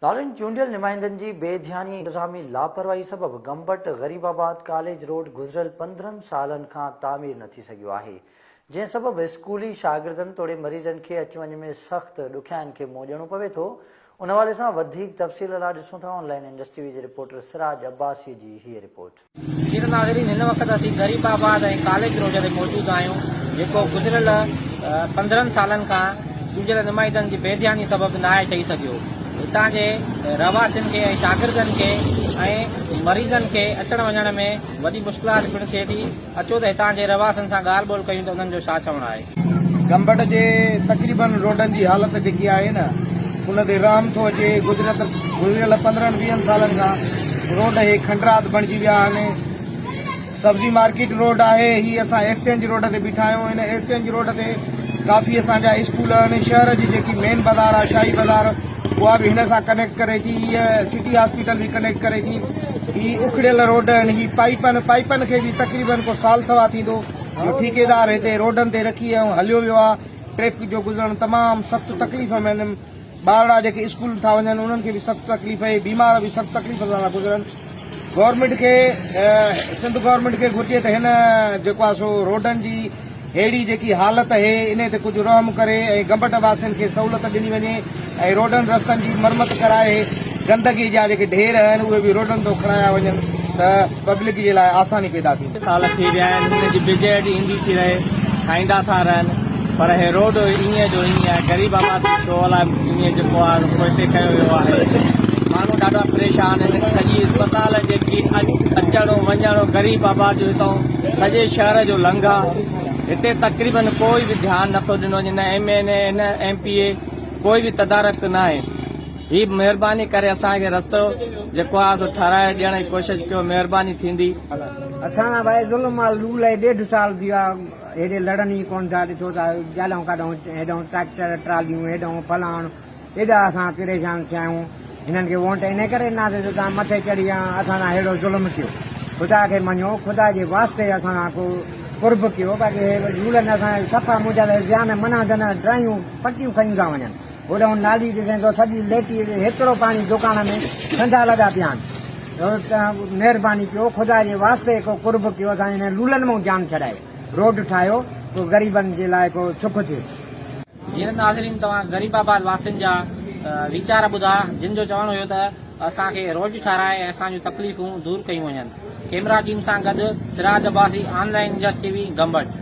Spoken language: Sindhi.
نارين چونڊيل نمائندن جي بي ڌياني ۽ انتظامي لاپرواهي سبب گمبٽ غريب آباد ڪاليج روڊ گذريل 15 سالن کان تعمير نه ٿي سگهيو آهي جنهن سبب اسڪولي شاگردن توڙي مريضن کي اچ وڃ ۾ سخت ڏکيائين کي منهن ڏيڻو پوي ٿو ان حوالي سان وڌيڪ تفصيل لاء ڏسون ٿا آن لائين انڊس ٽي وي جي رپورٽر سراج عباسي جي هيء رپورٽ. سير ناظرين هن وقت اسين غريب آباد ۽ ڪاليج روڊ تي موجود آهيون جيڪو گذريل 15 سالن کان چونڊيل نمائندن جي بي ڌياني سبب ناهي ٺهي سگهيو هتان جي رهواسين کي ۽ شاگردن کي ۽ مريضن کي اچڻ وڃڻ ۾ وڏي مشڪلات پڻ ٿئي ٿي اچو ته هتان جي رهواسين سان ڳالهه ٻولهه ڪيون ته انهن جو ڇا چوڻ آهي. گمبٽ جي تقريبن روڊن جي حالت جيڪي آهي نه ان تي رحم ٿو اچي گذريل گذريل 15 ويهن سالن کان روڊ هي کنڊرات بڻجي ويا آهن سبزي مارڪيٽ روڊ آهي هي اسان ايڪسچينج روڊ تي بيٺا آهيون هن ايڪسچينج روڊ تي ڪافي اسان جا اسڪول آهن شهر جي جيڪي مين بازار آهي شاهي بازار اها به هن سان ڪنيڪٽ ڪري ٿي هيء سٽي هاسپيٽل به ڪنيڪٽ ڪري ٿي. هي اکڙيل روڊ آهن، هي پائيپن، پائيپن کي به تقريبن ڪو سال سوا ٿيندو جو ٺيڪيدار هتي روڊن تي رکي ۽ هليو ويو آهي. ٽريفڪ جو گذرڻ تمام سخت تڪليف ۾ آهن. ٻارڙا جيڪي اسڪول ٿا وڃن انهن کي به سخت تڪليف اهي بيمار به سخت تڪليف سان ٿا گذرن. گورنمينٽ کي سنڌ گورنمينٽ کي گهرجي ته هن جيڪو آهي سو روڊن جي ههڙي جيڪي حالت اهي انهي تي ڪجهه رحم ڪري ۽ گمبٽ واسين کي سهولت ڏني وڃي ۽ روڊن رستن جي مرمت ڪرائي گندگي جا جيڪي ڍير آهن اهي به روڊن تان کڻايا وڃن ته پبلڪ جي لاء آساني پيدا ٿيندي. سال ٿي ويا آهن هن جي بجيٽ ايندي ٿي رهي ٺاهيندا ٿا رهن پر هي روڊ ائين جو ائين آهي غريب آبادي ڇو الاء ائين جيڪو آهي پوئتي ڪيو ويو آهي ماڻهو ڏاڍا پريشان آهن سڄي اسپتال جيڪي اچڻ وڃڻ غريب آباد جو هتان سڄي شهر جو لنگهه آهي هتي تقريبن ڪوئي به ڌيان نٿو ڏنو وڃي نه ايم اين اي نه ايم پي اي ڪوئي به تدارڪ ناهي هي مهرباني ڪري اسان کي رستو جيڪو آهي سو ٺهرائي ڏيڻ جي ڪوشش ڪيو مهرباني ٿيندي. اسان سان ڀائي ظلم آ لولئي ڏيڍ سال ٿي ويا هيڏي لڙن ئي ڪون ٿا ڏٺو ٿا جاڏانهن ڪاڏانهن هيڏانهن ٽريڪٽر ٽراليون هيڏانهن فلاڻ ايڏا اسان پريشان ٿيا آهيون هنن کي وونٽ انهي ڪري ڏناسين جو توهان مٿي چڙهي اسان سان ههڙو ظلم ڪيو خدا کي مڃو خدا جي واسطي اسان سان ڪو قرب ڪيو باقي هي لولن اسان جا صفا منهنجا ته زيان منا جن ڊرايون پٽيون کنيون ٿا وڃن هوڏانهن نالي ڏسين ٿو سڄي ليٽي هيترو پاڻي دڪان ۾ کنڌا لڳا پيا آهن مهرباني ڪيو خدا جي واسطي ڪو قرب ڪيو اسان جي هنن لولن مان جان ڇڏايو روڊ ٺاهيو ڪو غريبن جي لاء ڪو سک ٿئي. جيئن ته ناظرين توهان غريب آباد واسين جا ويچار ٻڌا جن جو چوڻ هيو ته اسان کي روڊ ٺاهرائي ۽ اسان جون تڪليفون دور ڪيون وڃن. ڪيمرا ٽيم سان گڏ Siraj Abbasi online Indus T V Gambat.